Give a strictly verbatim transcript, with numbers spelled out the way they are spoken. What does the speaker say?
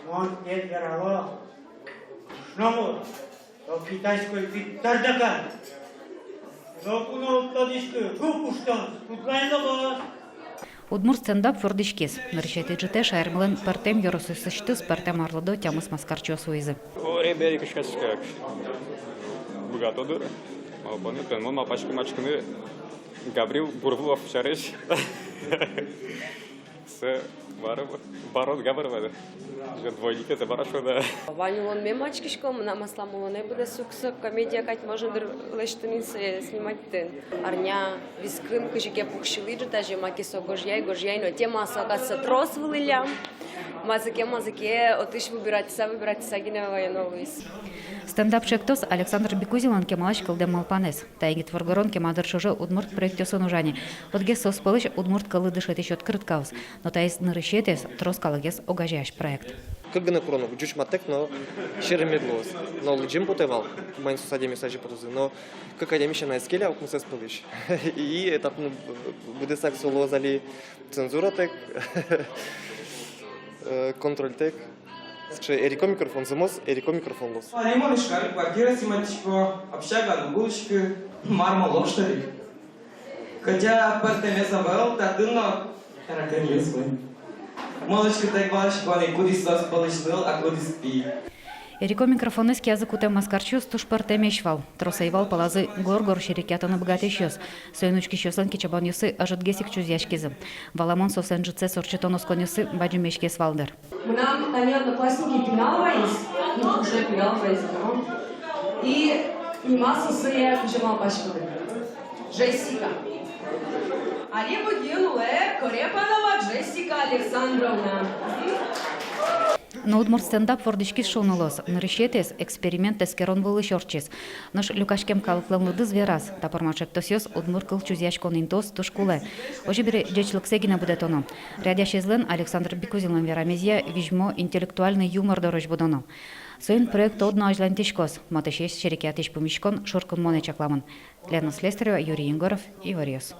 Мон тӥледлы верало, кышномурт, со китайской Виктор Дакан. Ноку но уд тодӥськы, кук уштон, кудлань лобо. Удмурт стендап вордӥськиз. Нырысетӥ ӝытэ шаермылэн пӧртэм ёросъёсысьтыз пӧртэм арлыдо тямыс маскарчиос вуизы. О, ребята, кышкаськак. Быгато дыр. Малпаны, пе, мон малпасько мачкыны Гаврил Бурбулов сярысь. Сэ бары, барот Гаврил вады. Же двойникез-а бара шуод-а? Вань улонме мачкисько, мынам аслам улонэ быдэс ук со комедия кадь можно дыр лэсьтыны, сое сниматьтыны. Арня вискын кызьы ке пуксьылӥ ӝытазе, маке со гожъяй, гожъяй, но тема со, оказывается, трос вылӥллям. Мазэ ке, мазэ ке, отысь выбиратьса, выбиратьса гинэ ваёно луиз. Стендап ӵектос Александр Бикузинлэн кемалась кылдэм малпанэз. Та егит воргорон кема дыр ӵоже удмурт проектъёсын ужа ни. Одӥгез соос пӧлысь удмурт кыллы дышетӥсь открыткаос. Но таиз нырысетӥез трос калыкез огазеясь проект. Кык гинэ куроно, ӟуч маттэк но серем мед луоз. Но лыдӟем потэ вал, маин соос адямиос азе потозы. Но кык адями сяна ӧз келя укмысэз пӧлысь. И этап, ну, быдэсак со луоз али цензуратэк, э, контрольтэк. Сыӵе эрико микрофон, зэмос эрико микрофон луоз. Али мон Ижкарын квартира сниматьтӥсько, общагаын уг улӥськы, мар мон ло, что ли? Хотя пӧртэмез ӧвӧл, татын но тараканъёс вань. Мон учкытэк валасько ни, кудӥз соос пӧлысь ныл, а кудӥз пи. Эрико микрофонэз киязы кутэм маскарчиос туж пӧртэмесь вал. Трос ӧй вал пӧлазы гор-гор серекъятыны быгатӥсьёс. Соин учкисьёслэн кичабонъёссы ӧжытгес ик чузъяськизы. Валамон, соослэн ӝытсэс ортчытон осконъёссы бадӟымесь гес вал дыр. Мынам тани однокласснике пинал вайиз, ну, уже пинал вайиз, но. И нимаз сое, кызьы малпаськоды? Джессика. Али быдӟым луэ Корепанова Джессика Александровна. Но удмурт стендап вордӥськиз, шуыны луоз. Нырысетӥез эксперимент эскерон вылысь ортчиз. Нош люкаськем калыклэн лыдыз вераз: та пӧрма ӵектосъёс, удмурт кыл чузъяськон интыос туж кулэ. Озьы бере, ӟечлыксэ гинэ будэтоно. Радъясезлэн, Александр Бикузинлэн верамезъя, визьмо интеллектуальный юмор дорозь будоно. Соин проект одно азьланьтӥськоз. Матысез серекъятӥсь пумиськон шуркынмонэ чакламын. Лена Слесарева, Юрий Егоров, «Иворъёс».